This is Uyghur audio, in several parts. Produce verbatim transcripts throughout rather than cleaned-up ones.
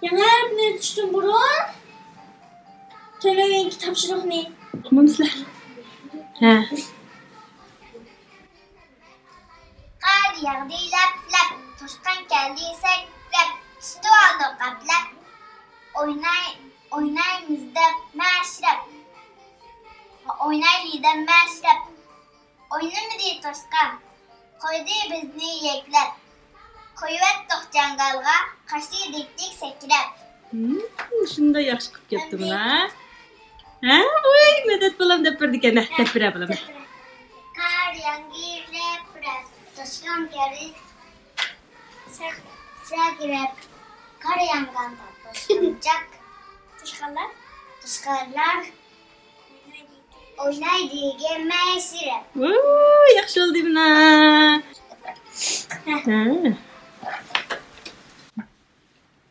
يېڭى ھەرپنى ئۆتۈشتىن بۇرۇن تۆمۈرۋىنكى تاپشۇرۇقنى ئوقۇمامسىلەر؟ ھە. قار ياغدى لەپ-لەپ، توشقان كەلدى سەكرەپ، تۇتۇۋالدۇق ئەپلەپ. ئويناي، ئوينايمىز دەپ مەشرەپ، ئوينايلى دەپ مەشرەپ. ئوينىمىدى توشقان، قويدى بىزنى يەكلەپ. قويۇۋەتتۇق جاڭگالغا، قاچتى دىك-دىك سەكرەپ. ھىم، شۇنداق ياخشى قىلىپ كەپتىملا. ھە، ۋوي، مەدەت بالام دەپ بېرىدىكەن. ھە، دەپ بېرە بالام. قار ياغدى لەپ-لەپ، توشقان كەلدى سەكرەپ. قار ياغقاندا توشقانچاق، توشقانلار، توشقانلار ئوينايدىكەن مەشرەپ. ۋوي، ياخشى بولدى مانا. ھە.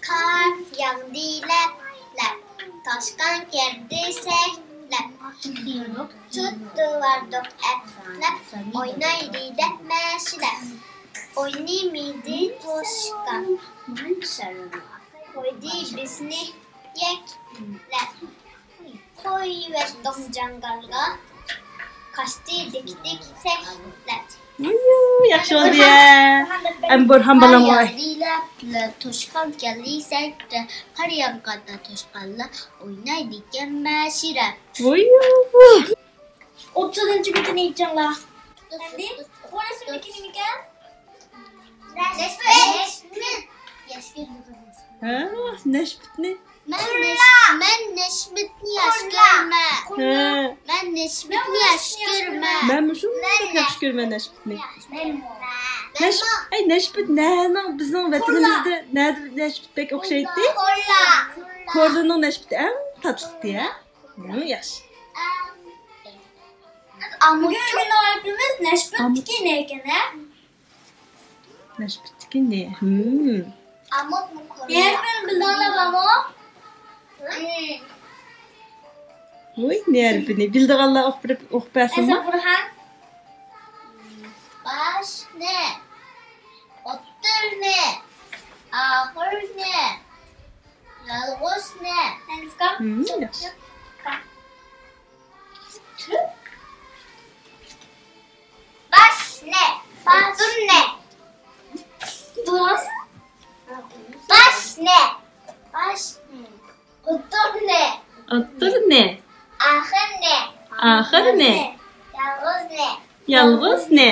قار ياغدى لەپ-لەپ، توشقان كىردى سەكرەپ. تۇتۇۋالدۇق ئەپلەپ، ئوينايلى دەپ مەشرەپ. ئوينىمىدى توشقان، قويدى بىزنى يەكلەپ. قويۇۋەتتۇق جاڭگالغا، قاچتى دىك-دىك سەكرەپ. ۋۇيۇ، ياخشى بولدى يا. ئەم بۇرھان بالام، ۋاي. توشقان كەلدى سەكرەپ، قار ياغقاندا توشقانلار ئوينايدىكەن مەشرەپ. ۋۇيۇ. ئوتتۇزىنچى بېتىنى ئېيتىڭلار. ئەمدى بۇ رەسىمدىكى نېمىكەن؟ نەشپۈت. ھە، نەشپۈتنى. مەن نەش-، مەن نەشپۈتنى ياخشى كۆرىمەن. ھە. مەن نەشپۈتنى ياخشى كۆرىمەن. مەنمۇ شۇنداق ياخشى كۆرىمەن نەشپۈتنى. نەش-، ئەي، نەشپۈت نەنىڭ، بىزنىڭ ۋەتىنىمىزدە نەدە نەشپۈت بەك ئوخشايتتى؟ كورلىنىڭ نەشپۈتى ئەڭ تاتلىقتى، ھە؟ ھە، ياخشى. بۈگۈن مېنىڭ ھەرپىمىز نەشپۈتتىكى نەكەن، ھە؟ نەشپۈتتىكى نە؟ ھىم. ھەرپىنى بىلدىڭلار بارمۇ؟ ھوي، نە ھەرپىنى بىلىدىغانلار ئوقۇپ بېرىپ، ئوقۇپ بەرسۇن. باشنى، ئوتتۇرىنى، ئاخىرىنى، يالغۇزنى. ھىم، ياخشى. باشنى، باشنى، باشنى، باشنى، ئوتتۇرىنى، ئوتتۇرىنى، ئاخىرىنى، ئاخىرىنى، يالغۇزنى، يالغۇزنى.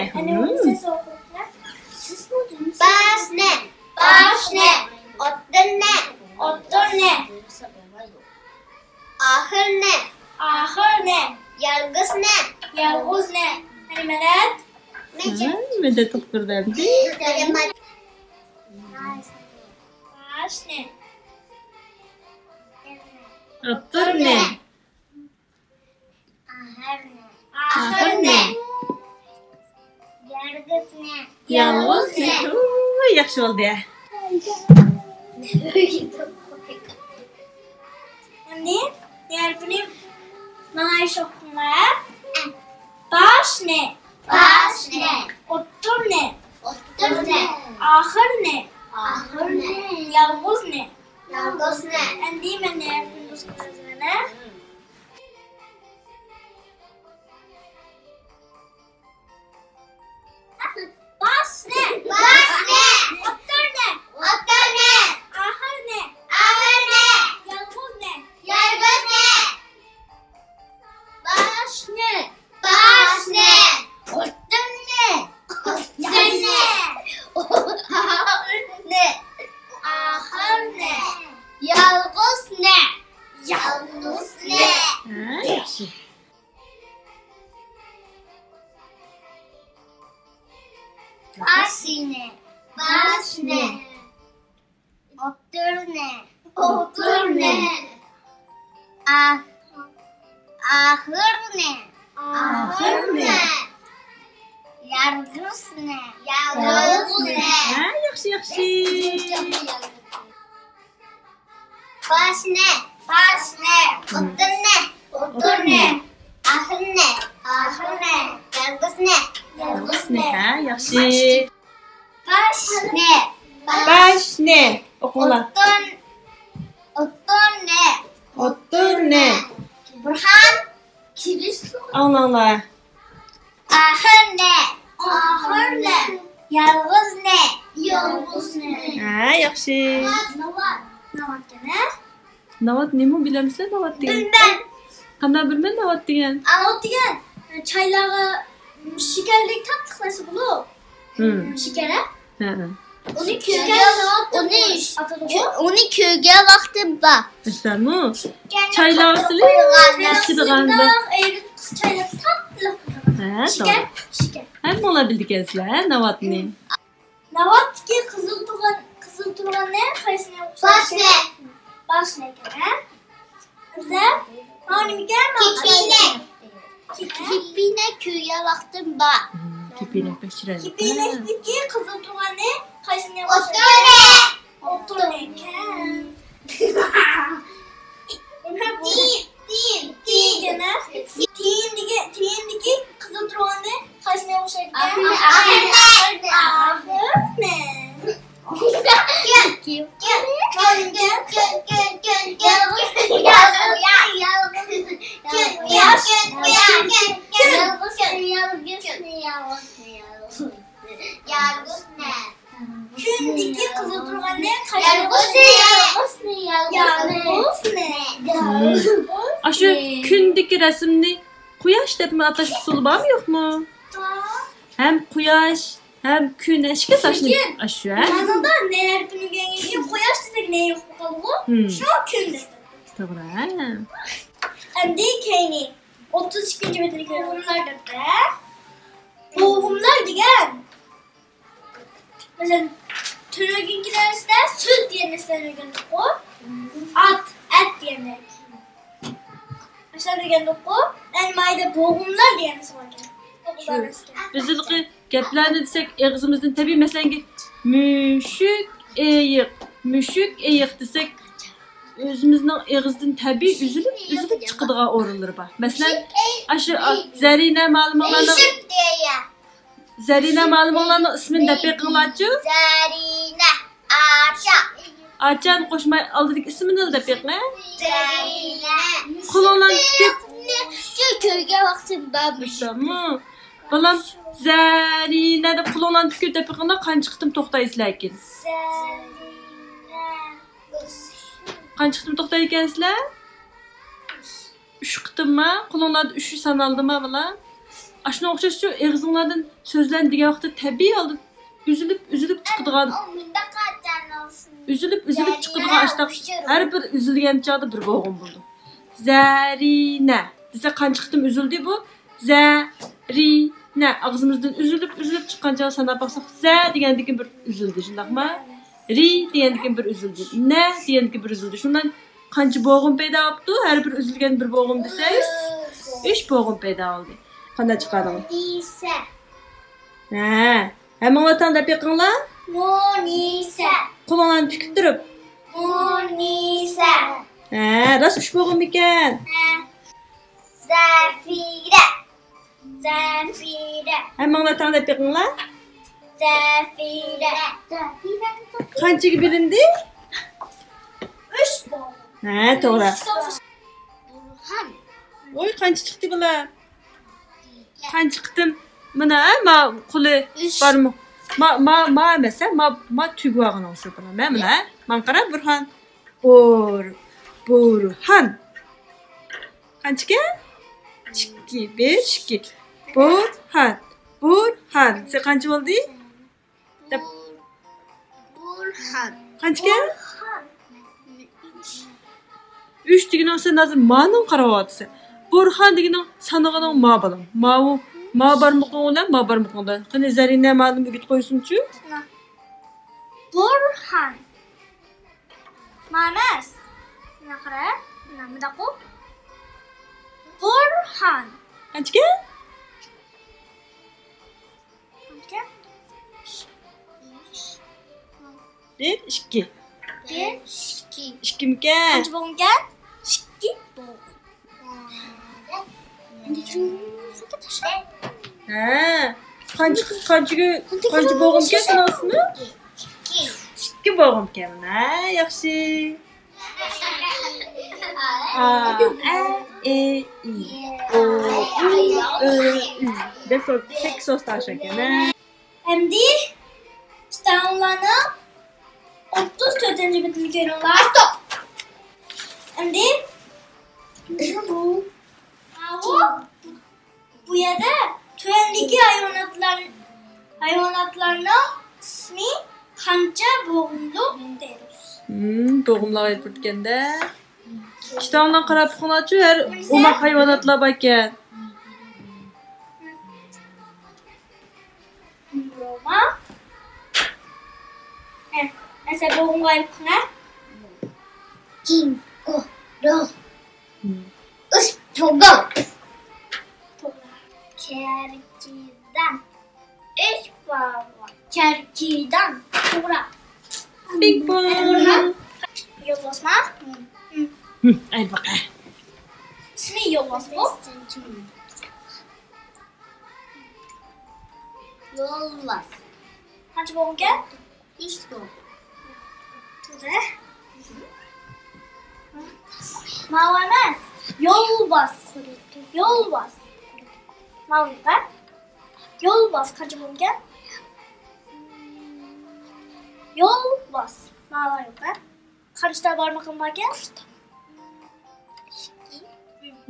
باشنى، باشنى، ئوتتۇرىنى، ئوتتۇرىنى. ئاخىرنى. ئاخىرنى. يالغۇزنى. يالغۇزنى. قېنى مەدەت. ھە، مەدەت ئوقۇپ بەردى. باشنى. ئوتتۇرىنى. ئاخىرنى. ئاخىرنى. يالغۇزنى. يالغۇزنى. ۋۇي، ياخشى بولدى. ئەمدى ھەرپىنى ماڭا ئوقۇڭلار. باشنى. باشنى. ئوتتۇرىنى. ئوتتۇرىنى. ئاخىرنى. ئاخىرنى. يالغۇزنى. يالغۇزنى. ئەمدى مەن ھەرپىنى نۇسخا يازىمەن. باشنى. باشنى. ئوتتۇرىنى. ئوتتۇرىنى. ئاخىرىنى. ئاخىرىنى. يالغۇزنى. يالغۇزنى. باشنى. باشنى. ئوتتۇرىنى. ئوتتۇرىنى. ئاخىرىنى. ئاخىرىنى. يالغۇزنى. يالغۇزنى. ھە، ياخشى. باشنى، باشنى، ئوتتۇرىنى، ئوتتۇرىنى، ئا-، ئاخىرىنى، ئاخىرىنى، يالغۇزنى، يالغۇزنى. ھە، ياخشى، ياخشى. باشنى، باشنى، ئوتتۇرىنى، ئوتتۇرىنى، ئاخىرىنى، ئاخىرىنى، يالغۇزنى، يالغۇزنى. ھە، ياخشى. باشنى، باشنى، ئوقۇڭلار. ئوتتۇر-، ئوتتۇر نە. ئوتتۇر نە. بۇرھان. كىرىش. ئاڭلاڭلار. ئاخىر نە. ئاخىر نە. يالغۇز نە. يالغۇز نە. ھە، ياخشى. ناۋات. ناۋات دېمە. ناۋات نېمە، بىلەمسىلەر ناۋات دېگەن؟ بىلمەن. قانداق بىلمەن ناۋات دېگەن؟ ناۋات دېگەن چايلارغا شېكەردەك تاتلىق نەرسە بولۇپ. ھىم. شېكەر، ھە؟ ھە، ھە. ئۇنى كۆرگەن، ئۇنى، ئۇنى كۆرگەن ۋاقتىم بار. ئىشلارمۇ؟ چايلارغا سېلىپ ئىچىدىغان. ئايرىپ چايلار تاتلىق. ھە، شېكەر، توغرا. شېكەر. ھەممىڭلار بىلىدىكەنسىلەر، ھە، ناۋاتنى. ناۋاتتىكى قىزىل تۇرغان، قىزىل تۇرغان نە قايسىغا ئوخشايدۇ؟ باش نە. باش نە ئىكەن، ھە؟ بىزە، ھا، نېمىكەن؟ كېپىنەك. كېپىنەك كۆرگەن ۋاقتىم بار. كېپىنەك بەك چىرايلىق. كېپىنەكتىكى قىزىل تۇرغان نە قايسىغا ئوخشايدۇ؟ ئوتتۇرا. ئوتتۇرا ئىكەن. تىيىن، تىيىن، تىيىن. تىيىن دېگەن، تىيىندىكى قىزىل تۇرغان نە قايسىغا ئوخشايدىكەن؟ ئاخىرى. ئاخىرى. يالغۇز نە. كۈندىكى قىزىل تۇرغان نە؟ يالغۇز نە. يالغۇز نە. يالغۇز نە. يالغۇز. ئاشۇ كۈندىكى رەسىمنى قۇياش دەپمۇ ئاتاش ئۇسۇلى بارمۇ، يوقمۇ؟ بار. ھەم قۇياش، ھەم كۈن، ئىككى تاشنى. لېكىن ئاشۇ، ھە؟ مانىدا نە ھەرپىنى ئۆگەنگەندىن كېيىن قۇياش دېسەك نە يوقىلىپ قالىدىغۇ. ھىم. شۇڭا كۈن دېدىم. توغرا. ئەمدى كەينى ئوتتۇز ئىككىنچى بېتىنى كۆرۈڭلار دەپتە. بوغۇملار دېگەن مەسىلەن، تۈنۈگۈنكى دەرستە سۆز دېگەن نەرسىلەرنى ئۆگەندۇققۇ؟ ئات، ئەت دېگەندەك. مەسىلەن، ئۆگەندۇققۇ؟ ئەمما يەنە بوغۇملار دېگەن نەرسە باركەن. بوغۇملار شۇ. ئۆسكەن. بىز ھېلىقى گەپلەرنى دېسەك، ئېغىزىمىزدىن تەبىئىي، مەسىلەن، مۈشۈك ئېيىق، مۈشۈك ئېيىق دېسەك، ئۆزىمىزنىڭ ئېغىزدىن تەبىئىي ئۈزۈلۈپ، ئۈزۈلۈپ چىقىدىغان ئورۇنلىرى بار. مەسىلەن، ئاشۇ، ئا، زەرىنە مۇئەللىمىڭلارنىڭ، زەرىنە مۇئەللىمىڭلارنىڭ ئىسمىنى دەپ بېقىڭلارچۇ. زەرىنە. ئاچا. ئاچانى قوشماي ئالدىدىكى ئىسمىنىلا دەپ بېقىڭ. زەرىنە. قولۇڭلارنى تىكىپ. شۇ كۆرگەن ۋاقتىم بار. بالام، زەرىنە دەپ قولۇڭلارنى تىكىپ دەپ بېقىڭلار، قانچە قېتىم توختايسىلەر ئىكەن؟ زەرىنە. قانچە قېتىم توختايدىكەنسىلەر؟ ئۈچ قېتىمما؟ قولۇڭلاردا ئۈچ سانالدىما، بالام؟ ئاشۇنىڭغا ئوخشاشچۇ، ئېغىزىڭلاردىن سۆزلەرنى دېگەن ۋاقىتتا تەبىئىي ھالدا ئۈزۈلۈپ، ئۈزۈلۈپ چىقىدىغان، ئۈزۈلۈپ، ئۈزۈلۈپ چىقىدىغان ئاشۇنداق ھەر بىر ئۈزۈلگەن چاغدا بىر بوغۇم بولىدۇ. زەرىنە دېسە قانچە قېتىم ئۈزۈلدى بۇ؟ زەرىنە. ئاغزىمىزدىن ئۈزۈلۈپ، ئۈزۈلۈپ چىققان چاغدا ساناپ باقساق، زە دېگەندىن كېيىن بىر ئۈزۈلدى، شۇنداقما؟ رى دېگەندىن كېيىن بىر ئۈزۈلدى. نە دېگەندىن كېيىن بىر ئۈزۈلدى. شۇنداق قانچە بوغۇم پەيدا بوپتۇ؟ ھەر بىر ئۈزۈلگەن بىر بوغۇم دېسەك، ئۈچ بوغۇم پەيدا بولدى. قانداق چىقاردىڭلار؟ مۇنىسە. ھە. ھەممىڭلار تەڭ دەپ بېقىڭلار. مۇنىسە. قولۇڭلارنى پۈكۈپ تۇرۇپ. مۇنىسە. ھە، راست ئۈچ بوغۇممىكەن؟ ھە. زەفىرە. زەفىرە. ھەممىڭلار تەڭ دەپ بېقىڭلار. زەفىرە. قانچىگە بۆلۈندى؟ ئۈچ بوغۇم. ھە، توغرا. بۇرھان. ۋوي، قانچە چىقتى بۇلار؟ قانچە قېتىم؟ مانا، ھە، ما قولى بارمۇ؟ ما، ما، ما ئەمەس، ھە، ما، ما تۈگۈۋالغىنىڭ شۇ بۇلار. مە، مانا، ھە، ماڭا قارا، بۇرھان. بۇر، بۇرھان. قانچىكەن؟ ئىككى، بىر، ئىككى. بۇرھان، بۇرھان. سەن قانچە بولدى؟ دەپ. بۇرھان. قانچىكەن؟ ئۈچ دېگىنىڭ سەن ھازىر مانىڭ قاراۋاتىسەن. بۇرھان دېگىنىڭ سانىغىنىڭ ما بالام. ماۋۇ، ما بارمىقىڭ بىلەن ما بارمىقىڭدا. قېنى زەرىنە مۇئەللىم ئۆگىتىپ قويسۇنچۇ. بۇرھان. ما ئەمەس. مانا قارا. مانا مۇنداققۇ. بۇرھان. قانچىكەن؟ قانچىكەن؟ بىر، ئىككى. بىر، ئىككى. ئىككىمىكەن؟ قانچە بوغۇمكەن؟ ئىككى بوغۇم. ھە. قانچە، قانچە، قانچە بوغۇمكەن ساناسىمۇ؟ ئىككى بوغۇمكەن. ھە، ياخشى. ئا، ئە، ئې، ئى، ئو، ئۇ، ئۆ، ئۈ. بەش سوز، سەككىز سوز تاڭشا ئىكەن. ئەمدى كىتابىڭلارنىڭ ئوتتۇز تۆتىنچى بېتىنى كۆرۈڭلار. ئەمدى بۇ، ماۋۇ، بۇ يەردە تۆۋەندىكى ھايۋاناتلار، ھايۋاناتلارنىڭ ئىسمى قانچە بوغۇملۇق دەيدۇ. ھىم، بوغۇملار ئېيتىپتىكەندە. ئىشتىھاڭلار قاراپ بېقىڭلارچۇ، ھەر ئوماق ھايۋاناتلار باركەن. روما. ھە، مەسىلەن، بوغۇمغا ئېلىپ قاراڭ. كېڭگۈرۇ. ئۈچ بوغۇم. توغرا. كەركىدان. ئۈچ بوغۇم. كەركىدان. توغرا. بىگ بوغۇم. يولۋاسما؟ ھىم، ئەيدە باقاي. ئىسمى يولۋاسمۇ؟ يولۋاس. قانچە بوغۇمكەن؟ ئۈچ بوغۇم. توغرا. ماۋۇ ئەمەس. يولۋاس. يولۋاس. ماۋۇ يوق-ە. يولۋاس قانچە بوغۇمكەن؟ يولۋاس. ماۋۇ يوق-ە. قانچە بارمىقىم باركەن؟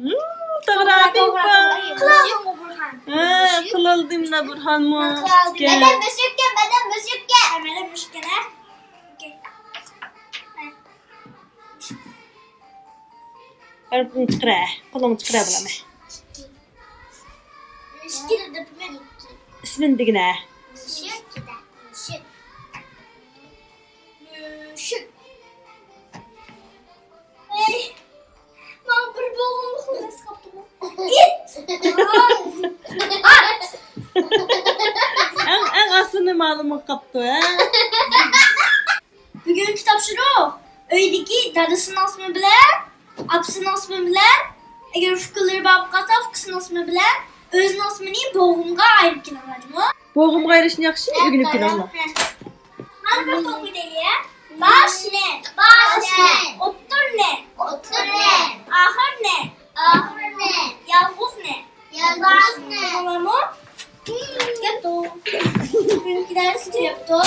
ھىم، توغرا، توغرا، توغرا. قىلالدىڭمۇ، بۇرھان؟ ھە، قىلالدىم، بۇرھانمۇ. مەن قىلالدىم. مەندە مۈشۈككەن، مەندە مۈشۈككەن. ھە، مەندە مۈشۈككەن، ھە. ئوكەي. ھە. بىر چىقىرە، قولۇڭ چىقىرە بولامە. مۈشۈككەن دەپمەن. ئىسمىنى دېگىنە. مۈشۈك. مۈشۈك. مۈشۈك. ئەي، ماڭا بىر بوغۇملۇق نەرسە قاپتىغۇ. ئىت. ئات. ئەڭ، ئەڭ ئاسىنى مەلۇم قاپتۇ، ھە؟ بۈگۈنكى تاپشۇرۇق ئۆيدىكى دادىسىنىڭ ئىسمى بىلەن، ئاپىسىنىڭ ئىسمى بىلەن، ئەگەر ئۇكىلىرى بار بولۇپ قالسا، ئۇكىسىنىڭ ئىسمى بىلەن ئۆزىنىڭ ئىسمىنى بوغۇمغا ئايرىپ كېلىڭلار جۇمۇ. بوغۇمغا ئايرىشنى ياخشى ئۆگىنىپ كېلىڭلار. ھە. مانا بىر توپ ئېيتايلى. باش نە؟ باش نە؟ ئوتتۇر نە؟ ئوتتۇر نە؟ ئاخىر نە؟ ئاخىر نە؟ يالغۇز نە؟ يالغۇز نە؟ تاماممۇ؟ تۈگەپتۇ. بۈگۈنكى دەرس تۈگەپتۇ.